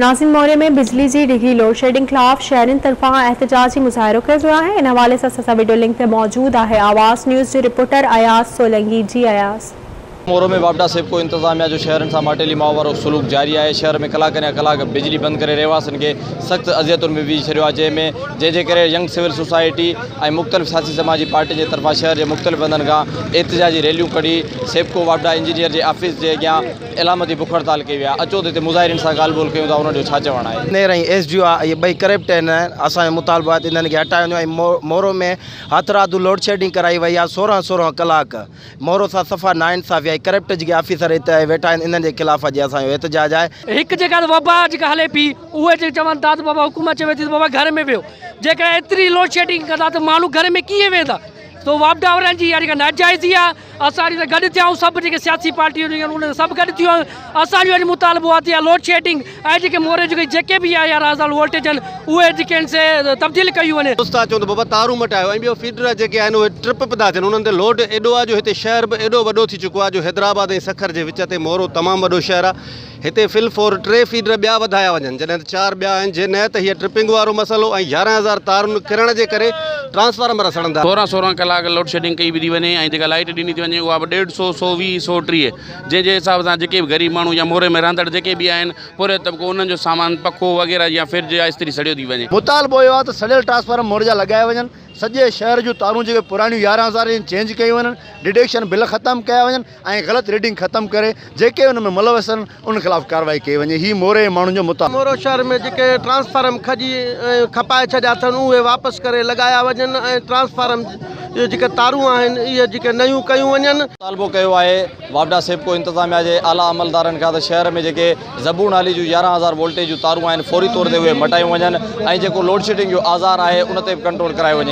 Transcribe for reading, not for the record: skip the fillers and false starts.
ناظم موري ۾ بجلي جي ڊگهي لوڊشيڊنگ خلاف شهرين طرفان احتجاجي مظاهرو ڪيو ويو آهي ان حوالي سان اسان سان وڊيو لنڪ تي موجود آهي آواز نيوز جو رپورٽر اياز سولنگي جي اياز. مورو ۾ واپڊا سيپڪو انتظاميا جو شهرين سان ماٽيلي ماء وارو سلوڪ جاري آهي شهر ۾ ڪلاڪن يا ڪلاڪ بجلي بند ڪري رهواسين کي سخت اذيتن ۾ وجهي ڇڏيو آهي جنهن ۾ جنهن جي ڪري ينگ سول سوسائٽي ۽ مختلف سياسي سماجي پارٽين جي طرفان شهر جي مختلف هنڌن کان احتجاجي ريليون ڪڍي سيپڪو واپڊا انجنيئر جي آفيس جي اڳيان علامتي بک هڙتال ڪئي وئي آهي اچو ته هتي مظاهرين سان ڳالهه ٻولهه ڪيون ٿا انهن جو ڇا چوڻ آهي. انجنيئر ۽ ايس ڊي او اهي ٻئي ڪرپٽ آهن اسان جو مطالبو آهي ته انهن کي هٽايو وڃي ۽ مورو ۾ هٿرادو لوڊشيڊنگ ڪرائي وئي آهي 16 16 ڪلاڪ مورو سان صفا ناانصافي آهي ڪرپٽ جيڪي آفيسر هتي ويٺا آهن انهن جي خلاف اڄ اسان جو احتجاج آهي. هڪ جيڪا وبا جيڪا هلي پئي اهي جيڪي چون ٿا ته بابا حڪومت چوي ٿي ته بابا گهر ۾ ويهو جيڪڏهن ايتري لوڊشيڊنگ ڪندا ته ماڻهو گهر ۾ ڪيئن ويهندا سو واپڊا وارن جي اها جيڪا ناجائزي آهي اسان اڄ گڏ ٿيا آهيون سڀ جيڪي سياسي پارٽيون جيڪي آهن اهي سڀ گڏ ٿيون آهيون اسان جو اڄ مطالبو آهي ته اها لوڊشيڊنگ ۽ جيڪي موري جيڪي جيڪي به آهي 11000 وولٽيج آهن اهي جيڪي آهن سي تبديل ڪيون وڃن. دوست آ چون ته بابا تارون مٽايو ۽ ٻيو فيڊر جيڪي آهن اهي ٽرپ به ٿا ٿين انهن تي لوڊ ايڏو آهي جو هتي شهر به ايڏو وڏو ٿي چڪو آهي جو حيدرآباد ۽ سکر جي وچ تي مورو تمام وڏو شهر آهي هتي في الفور ٽي فيڊر ٻيا وڌايا وڃن جڏهن ته چار ٻيا آهن جي نه ته هيء ٽرپنگ وارو مسئلو ۽ 11000 تارن ڪرڻ جي ڪري ٽرانسفارمر سڙندا. 16 سورهن ڪلاڪ لوڊشيڊنگ ڪئي به ٿي وڃي ۽ جيڪا لائيٽ ڏني ٿي وڃي اها به ڏيڍ سو، سو ويهه، سو ٽيهه جنهن جي حساب سان جيڪي به غريب ماڻهو يا موري ۾ رهندڙ جيڪي به آهن پورهيت طبقو انهن جو سامان پکو وغيره يا فرج يا استري سڙيو ٿي وڃي. مطالبو اهو آهي ته سڙيل ٽرانسفارمر موري جا لڳايا وڃن، سڄي شهر جون تارون جيڪي پراڻيون 11000 جون چينج ڪيون وڃن، ڊڊيڪشن بل ختم ڪيا وڃن ۽ غلط ريڊنگ ختم ڪري جيڪي ان ۾ ملوث آهن انهن خلاف ڪارروائي ڪئي وڃي هي موري جي ماڻهن جو مطالبو. مورو شهر ۾ جيڪي ٽرانسفارم کڄي ۽ کپائي ڇڏيا اٿن اهي واپس ڪري لڳايا وڃن ۽ ٽرانسفارم جون جيڪي تارون آهن اهي جيڪي نيون ڪيون وڃن. مطالبو ڪيو آهي واپڊا سيپڪو انتظاميا جي اعليٰ عملدارن کان ته شهر ۾ جيڪي زبون حالي جون 11000 وولٽيج جون تارون آهن فوري طور تي اهي مٽايون وڃن ۽ جيڪو لوڊشيڊنگ جو آزار آهي ان تي به ڪنٽرول ڪرايو وڃي.